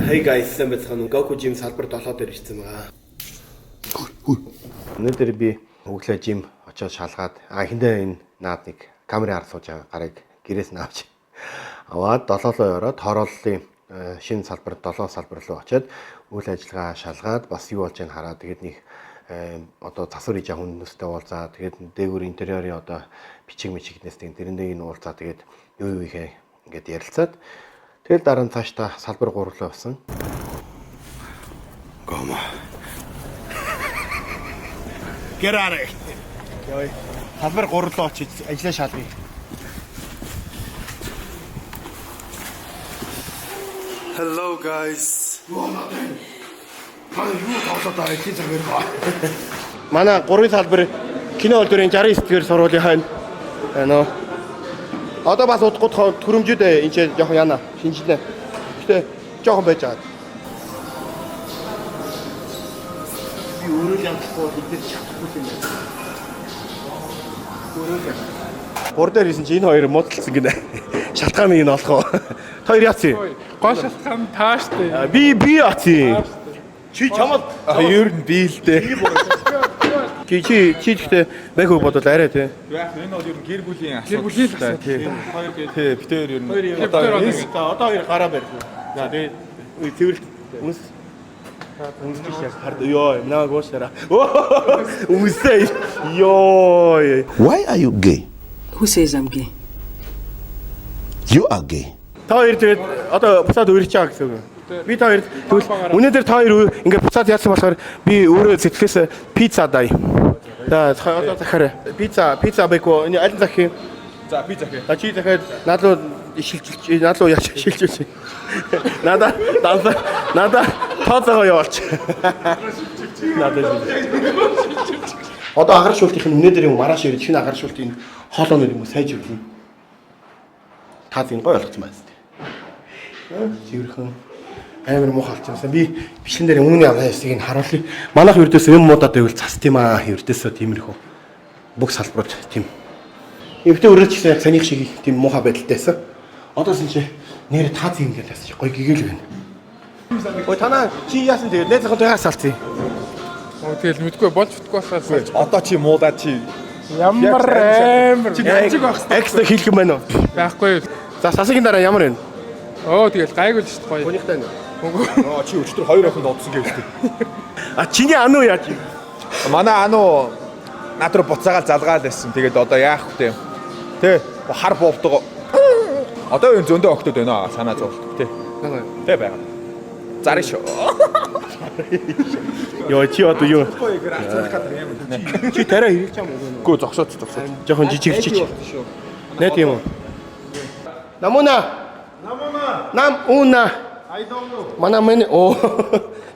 Hey guys, сайн байцгаана уу? Goku Gym салбар 7 дээр ирсэн байгаа. Өнөөдөр би өглөө gym очоод шалгаад хиндэ энэ наад нэг камерын ард сууж байгаа гарыг гэрээс нь авч аваад 7 руу ороод хорооллын шинэ салбар 7 салбар руу очоод үйл ажиллагаа шалгаад бас юу болж байгааг хараад, тэгээд нэг одоо засвар хийж байгаа хүмүүстэй уулзаа, тэгээд дээгүүр интерьерийн одоо бичиг мичигнээс тэг тэрэндээ энэ уулзаа, тэгээд юу юу ихэ ингээд ярилцаад, тэгэл дараа нь цаашдаа салбар 3 руу явсан. Гомо. Get out of here. Яа. Салбар 3 руу очиж ажиллаа шалгая. Hello guys. Та юу тоглоод байгаа эдийн цагаар ба. Манай 3-ын салбар кино олдорын 69 дгээр сургуулийн хойно. Байна уу? Одоо бас удахгүй төрөмжүүд энэ ч жоохон яана шинжилнэ. Гэтэ жоохон байж байгаа. Би өөрөө л янзлахгүй бол эдгээр чадахгүй юм байна. Өөрөө л янз. Гур дээр исэн чи энэ хоёр муудалцсан гинэ. Шалтгааныг нь олох уу? Та хоёр яац юм? Гол шалтгаан таа штэ. Би яац юм? Чи чамд Ер нь би л дээ. чи чи чи гэхдээ байх үг бодвол арай тий. Яг энэ бол ер нь гэр бүлийн асуудал. Гэр бүлийн л асуудал. Тий. Тий, бид хоёр ер нь хоёр одоо одоо энэ За, одоо хоёр гараа барьсан. За, тэгээ цэвэрлт үнс үнс биш, яг хард ёо, намайг уушаараа. Үнсээ ёо. Why are you gay? Who says I'm gay? You are gay. Та хоёр тэгээд одоо буцаад үрэж байгаа гэсэн үг. Би та хоёр тэгвэл өнөөдөр та хоёр ингээд буцаад яасан болохоор би өөрөө сэтгэлээс пицца даа. За, одоо захаарай. Пицца бэко энэ аль нь захих юм? За, би захиа. За, чи захиад над руу шилжүүлж, над руу яаж шилжүүлж. Надаа данса, надаа тооцоогоо явуулч. Надаа шилжүүлж. Одоо агаршуултын өнөөдөр юм маргааш ирж шинэ агаршуултын хоолоонууд юм уу сайжруулна. Та зин гой болгоцсон байна. Цэвэрхэн амар муухай болчихсон. Би бичлэн дээр өмнө аваа хэсгийг нь харуулъя. Манайх ердөөсөө юм муудаад байвал цаст юм аа. Ердөөсөө тиймэрхүү. Бүх салбарууд тийм. Эмэгтэй өрөөч гэсэн яг санийх шиг тийм муухай байдалтай байсан. Одоо сэн чи нэр таа зин гэж яасан чи гой гэгэл байна. Ой, танаа чи яасан, тэгээд найзынхаа туяа салцсан. Оо, тэгэл мэдгүй болж бүтгүй болохоор салж. Одоо чи муудаа чи. Ямар амар Чи нажиг байх хэрэгтэй. Экс хэлэх юм байна уу? Байхгүй. За, сасгийн дараа ямар вэ? Оо, тэгэл гайгүй л штэ, гоё. Гунигтай нэ. Аа, чи өчтөр хоёр охинд одсон гэвчтэй. А чиний ану яаж юм? Манай ану над руу буцаагаал залгаал байсан. Тэгээд одоо яах вэ? Тэ хар буувтгаа. Одоо энэ зөндөө охтод байна. Санаа зовлт тэ. Тэ байгаа. Зарна шүү. Йоо, чи одоо юу? Чи Чи тариа хэрэгж юм уу? Гүү, зогсооч, зогсооч. Жохон жижиг чич. Нэт юм уу? Намуна. Намуна. Нам уна. I don't know. Манай мэн оо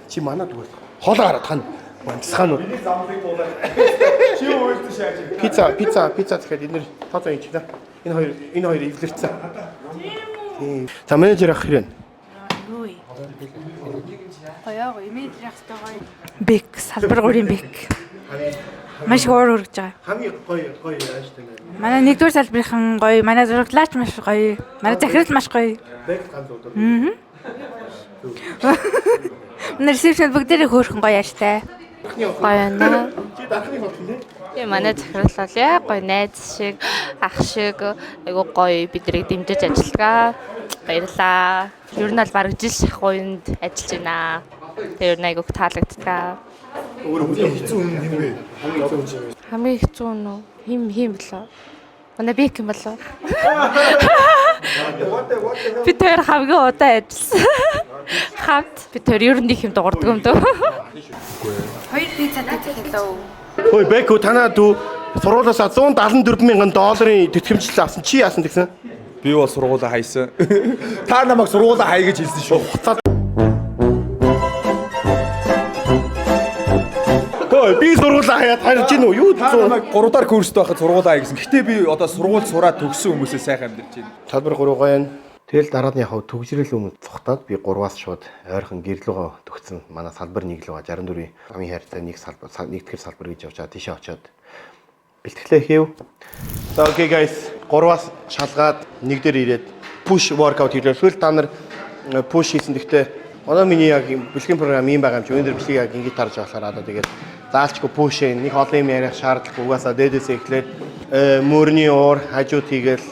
чи манад үгүй. Хоолоо гараад тань. Мандсаан уу? Миний замлыг дуулаа. Чи үйлдэж шааж. Пицца тэгэхээр эднэр тооцоо хийж да. Энэ хоёр эвлэрсэн. Тийм. За, менежер ах хэрэг. Юу вэ? Гоё гоё, менежер ах хэрэгтэй гоё. Бек, салбар 3-ын бек. Маш их уур хүргэж байгаа. Хамгийн гоё гоё ааштай нэ. Манай нэгдүгээр салбарын гоё, манай зураглаач маш гоё, манай захирал маш гоё. Бек ганц удаа. Манай ресепшн бүгдээрээ хөөрхөн гоё ааштай. Гоё байна. Чи дархны болсон тий? Тийм, манай захирал бол яг гоё найз шиг, ах шиг айгуу гоё биднийг дэмжиж ажиллагаа. Баярлаа. Ер нь бол бараг жил шахуу юунд ажиллаж байна. Тэр ер нь айгуу таалагддаг. Хэцүү юм хэм бэ? Хамгийн хэцүү нь үү? Хим хим болоо? Манай бек юм болоо? Би тэр хамгийн удаан ажилласан. Хамт би тэр ер нь их юм дуурдаг юм дөө. Хоёр пицца татгалаа. Ой, Беко, танаа дүү сургуулиасаа 174 мянган долларын тэтгэмжлэл авсан. Чи яасан тэгсэн? Би бол сургуулаа хайсан. Та намайг сургуулаа хай гэж хэлсэн шүү. Хуцаад. Ой, би сургуулаа хаяад харж гин үү? Юу Та зүү? намайг 3 дахь курст байхад сургуулаа хай гэсэн. Гэтэ би одоо сургууль сураад төгссөн хүмүүсээ сайхан амьдарч байна. Салбар 3 гоё юм. Тэгэл дараа нь яг хав төгжрөл өмнө цухтаад би 3-аас шууд ойрхон гэрлүүгөө төгссөн. Манай салбар 1 луга 64-ийн хамгийн хайртай нэг салбар, нэгдүгээр салбар гэж явж байгаа. Тийшээ очиод бэлтгэлээ хийв. За, okay guys, 3-аас шалгаад нэг дээр ирээд push workout хийлээ. Сүүл та нар push хийсэн гэхдээ Одоо миний яг юм бэлгийн програм юм байгаа юм чи өндөр бэлгийг яг ингэж тарж болохоор одоо тэгээд заалчгүй push нэг олон юм ярих шаардлагагүй угаасаа дээдээсээ эхлээд мөрний уур хажууд хийгээл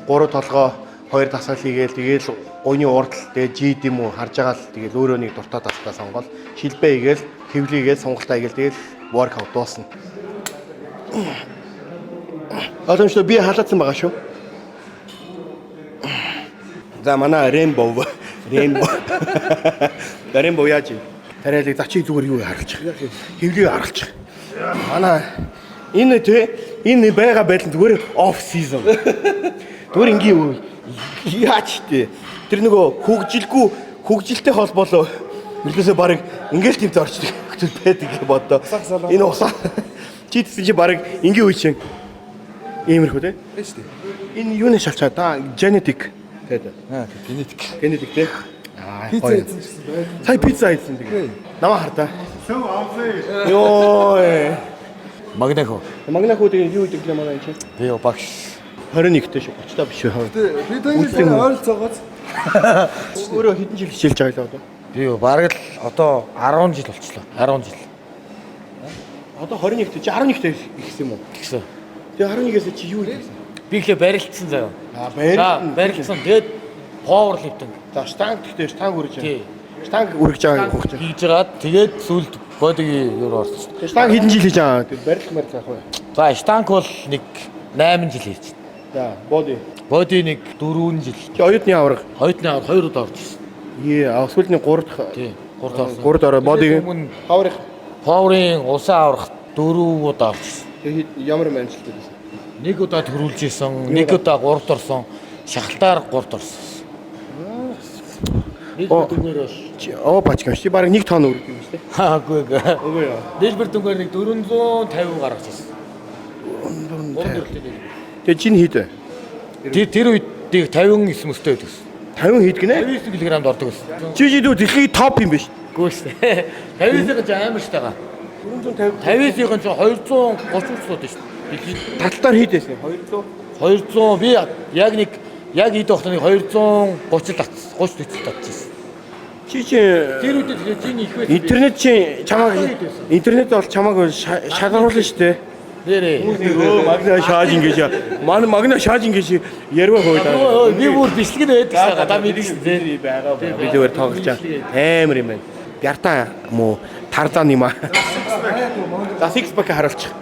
гурав толгой хоёр дасгал хийгээл тэгээл гуйны уурдал тэгээд жид юм уу харж байгаа л тэгээл өөрөө нэг дуртай дасгал сонгоол шилбэ хийгээл хэвлийгээл сонголтоо хийгээл тэгээл workout дуусна. Боломжтой би халаацсан байгаа шүү. За манай Rainbow Rainbow Rainbow яаж юм? Тариалыг за чи зүгээр юу харгалчих. Хэвлийг харгалчих. Манай энэ тэ энэ байгаа байдал зүгээр off season. Зүгээр ингийн юу яаж тэ тэр нөгөө хөгжилгүй хөгжилтэй холбоолоо нөлөөсөө баг ингээл тийм зорчдог хөгжил байдаг гэж боддоо. Энэ усаа чи тэгсэн чи баг ингийн үе чинь иймэрхүү тэ. Тийм шүү дээ. Энэ юуны шалчаа та genetic тэгээд Аа, генетик. генетик тэ. Аа Пицца гоё. идсэн гэсэн байх. Сая пицца идсэн тэгээ. Намаа хар та. Йоо. Магнахо. Магнахуу тэгээ юу гэдэг лээ манай энэ чинь? Би юу багш. 21-тэй шүү 30 та биш үү? Би таны ойролцоогоос Өөрөө хэдэн жил хичээлж байгаа л одоо? Би юу бараг л одоо 10 жил болчлоо. 10 жил. Одоо 21-тэй чи 11-тэй ихсэн юм уу? Тэгсэн. Тэгээ 11-ээс чи юу хийсэн? Би ихлэ барилцсан заяа. Аа За барилцсан. Тэгээд power lifting За штанг гэхдээ штанг үргэж байгаа. Тий. Штанг үргэж байгаа хөгж. хийж байгаад тэгээд сүлд бодигийн юу орсон. Тэгээ штанг хэдэн жил хийж байгаа? Тэр барилт марил заах вэ? За штанг бол нэг 8 жил хийж байна. За боди. Боди нэг 4 жил. Чи оюутны авраг. Хоёрны авар хоёр удаа орж ирсэн. Ее, сүүлийн 3 дахь Тий. 3 дахь орсон. 3 ороо боди. Өмнө Power-ын power-ын усан аврах 4 удаа орж ирсэн. тэгээ ямар амжилттай байсан? Нэг удаа төрүүлж исэн, нэг удаа 3-т орсон. Шахалтаар 3-т орсон. Оо. Нийлбэр дүнгээр бол Чи оо бач юм чи бараг 1 тонн үргэх юм шүү дээ. хаагүй үгүй. Үгүй юу. Нийлбэр дүнгээр нэг 450 гаргаж ирсэн. 450. Тэгээ чинь хэд вэ? Тэр тэр үед нэг 59 мөстэй байдаг гэсэн. 50 хэд гинэ? 59 кг-д ордог гэсэн. Чи чи дүү дэлхийн топ юм биш. Гүү шүү дээ. 59-ийн ч амар шүү дээ. 450 59-ийн ч 230 сууд шүү дээ. Дэлхийн таталтаар хэд байсан? 200. 200 би яг нэг яг ид байхдаа нэг 230 л татсан. 30 40 татчихсан. Чи чи Тэр үед тэгэхээр чинь их байсан. интернет чи чамааг интернет бол чамааг шалгаруулна шүү дээ. Нэрээ. Өө магна шааж ингэж манай магна шааж ингэж ярва хөөе. Өө би бүр бичлэг нь байдаг шагаа. Та мэдсэн шүү дээ. байгаа. Би зүгээр тоглож байгаа. Амар юм байна. Бярта мó тарзан юм аа. За six pack харуулчих.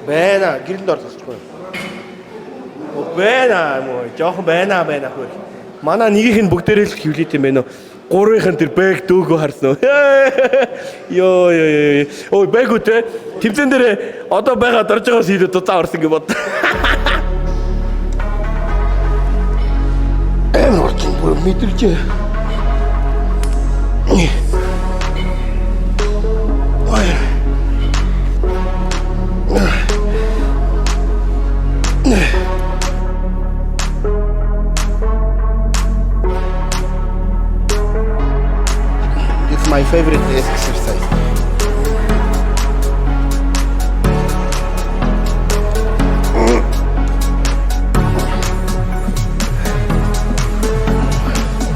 Байна. Гэрэнд орцохгүй. Оо байна мó. Жохон байна байна хөө. Манай нэгийнх нь бүгдээрээ л хөвлөт юм байна уу? Гурвынх нь тэр бэг дүүгөө харсан уу? Йоо ёо ёо. Ой бэг үү те. Тэмцээн дээр одоо байгаа дорж байгаа сийдээ дузаа орсон гэж бод. Амар орчин бүр мэдэрч. Ой. It's my favorite exercise.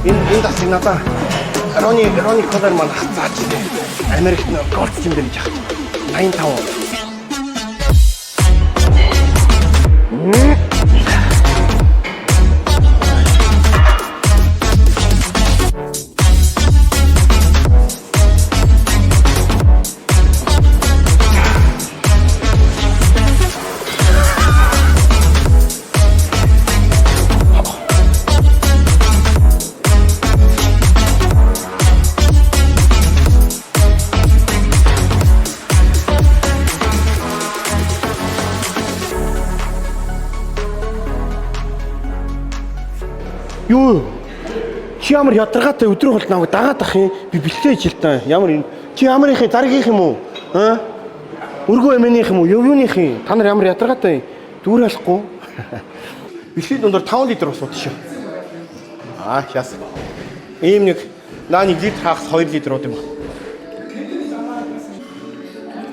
Энэ энэ дасыг надаа Рони Рони Колер маань зааж ирээ. Америкт нөө голд жим дээр гэж яах. 85. Юу? Чи ямар ядаргаатай өдрийн хол намайг дагаад ах юм? Би бэлтээ ижил та. Ямар юм? Чи ямар их заргийнх юм уу? Аа? Өргөө эмээнийх юм уу? Юу юуных юм? Та нар ямар ядаргаатай юм? Дүүр алахгүй. Бэлгийн дундаар 5 литр ус ууд шүү. Аа, яас. Ийм нэг наа 1 литр хаагас 2 литр ууд юм аа.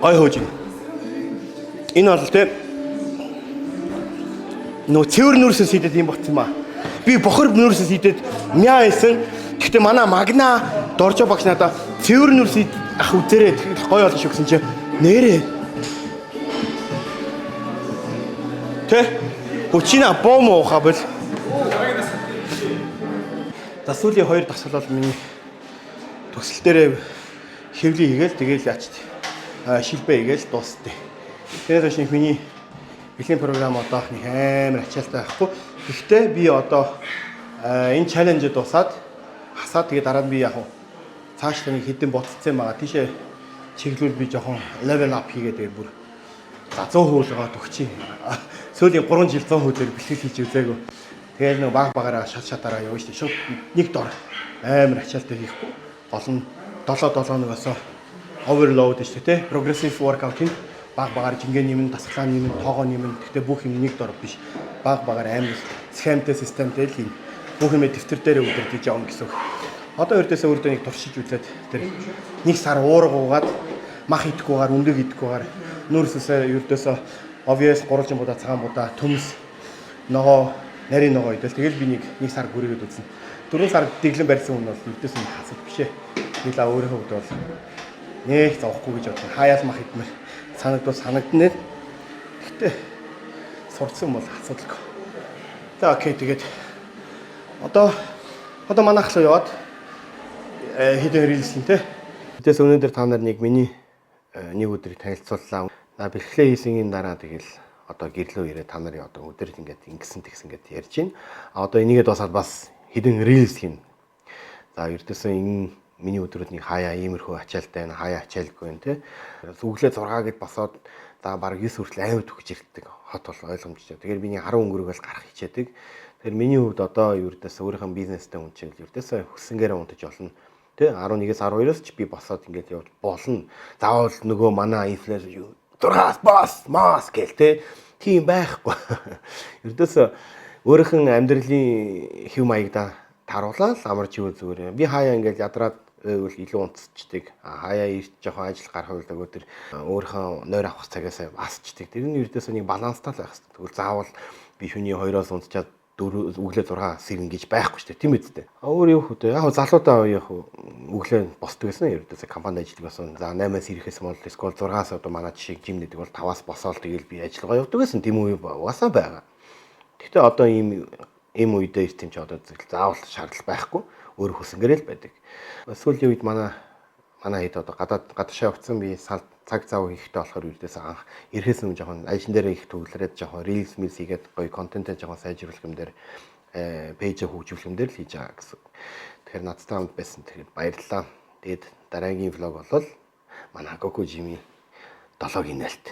Гой хөөж юм. Энэ бол те нөө цэвэр нүрсээс хийдэд юм ботсон юм аа. Би бохор нүүрсээс идээд мяа исэн. Гэхдээ манай Магна Доржо багш надаа цэвэр нүүрс ах үзээрэй тэгэл гоё болно шүү гэсэн чи нэрээ. Тэ? Хүчина бом ууха бол. За сүүлийн хоёр дасгал бол миний төсөл дээрээ хэвлий хийгээл тэгэл яач шилбэ хийгээл дуустыг. Тэрээс хойш нэг миний бэлгийн програм одоо нэг амар ачаалтай байхгүй. Гэхдээ би одоо энэ challenge дуусаад хасаад тэгээ дараа нь би яг цааш нэг хэдэн ботцсон байгаа. Тийшээ чиглүүл би жоохон level up хийгээд тэгээ бүр за 100% л төгчий. Сүүлийн 3 жил 100% дээр бэлтгэл хийж үзээгүй. Тэгээд нэг баг багаараа шат шатаараа явна шүү дээ. Шууд нэг дор амар ачаалтай хийхгүй. Гол нь 7 7 нэгөөсөө overload шүү дээ, тэ? Progressive workout-ийн баг багаар жингээ нэмэн, дасгалаа нэмэн, тоогоо нэмэн. Гэхдээ бүх юм нэг дор биш. Баг багаар амар схемтэй, системтэй л хийн. Бүх юм дэвтэр дээрээ удирдах явна гэсэн үг. Одоо ердөөсөө өөртөө нэг туршиж үзээд тэр нэг сар уурга уугаад мах идэхгүйгээр, өндөг идэхгүйгээр нүүрсээсээ ердөөсөө obvious гурвалжин будаа, цагаан будаа, төмс, ногоо, нарийн ногоо идэл тэгэл би нэг сар гүрийгээд үзнэ. 4 сар дэглэн барьсан хүн бол ердөөсөө нэг асуудал биш ээ. Тэгэл өөрийнхөө хувьд бол нэг зовхгүй гэж бодсон. Хаяал мах идмээр санагдвал санагдана. Гэхдээ сурцсан бол асуудалгүй. За okay, тэгээд одоо манайх руу яваад хэдэн reels хийн те. Тэгээс өнөөдөр та нар нэг миний нэг өдрийг танилцууллаа. На бэлхлээ хийсний дараа тэгэл одоо гэрлөө ирээ та нарын одоо өдөр ингээд ингэсэн тэгсэн гэд ярьж байна. А одоо энийгээ дуусаад бас хэдэн reels хийн. За ердөөсөө энэ миний өдрүүд нэг хаяа иймэрхүү ачаалтай байна, хаяа ачаалгүй байна те. Өглөө 6 гэд босоод за баг 9 хүртэл аймар түгж ирдэг. Хот бол ойлгомжтой. Тэгэхээр миний 10 өнгөрөг бол гарах хичээдэг. Тэгэхээр миний хувьд одоо ердөөсөө өөрийнхөө бизнестэй хүн чинь ердөөсөө хүссэнгээр унтаж болно. Тэ 11-ээс 12-оос ч би босоод ингээд явж болно. Заавал нөгөө манай инфлюенсер 6-аас бос, мас гэл тэ тийм байхгүй. Ердөөсөө өөрийнх нь амьдралын хэв маягда таруулаад амарч юу зүгээр. Би хаяа ингээд ядраад байвал илүү унтцдаг. Хаяа ирж жоохон ажил гарах үйл өгөө тэр өөрийнхөө нойр авах цагаас асчдаг. Тэр нь ердөөсөө нэг баланстай л байх хэрэгтэй. Тэгвэл заавал би шөнийн 2-оос унтчаад 4 өглөө 6 сэрнэ гэж байхгүй шүү дээ. Тийм үстэй. А өөр юу хөө яг залуудаа яг өглөө босдог гэсэн ердөөсөө компанид ажилладаг байсан. За 8-аас ирэхээс бол эсвэл 6-аас одоо манай жишээ gym нэдэг бол 5-аас босоол тэгэл би ажиллагаа явдаг гэсэн тийм үе угаасаа байгаа. Гэхдээ одоо ийм үедээ ирсэн чи одоо заавал шаардлага байхгүй. Өөр хүсэнгээрээ л байдаг. Сүүлийн үед манай хэд одоо гадаад гадагшаа явцсан би цаг зав хийхтэй болохоор ердөөсөө анх ирэхээс өмнө жоохон ажин дээр их төвлөрөөд жоохон reels милс хийгээд гоё контентээ жоохон сайжруулах юм дээр page ээ хөгжүүлэх юм дээр л хийж байгаа гэсэн. Тэгэхээр надтай хамт байсан тэгэхээр баярлалаа. Тэгээд дараагийн vlog бол манай Goku Gym-ийн 7-гийн нээлт.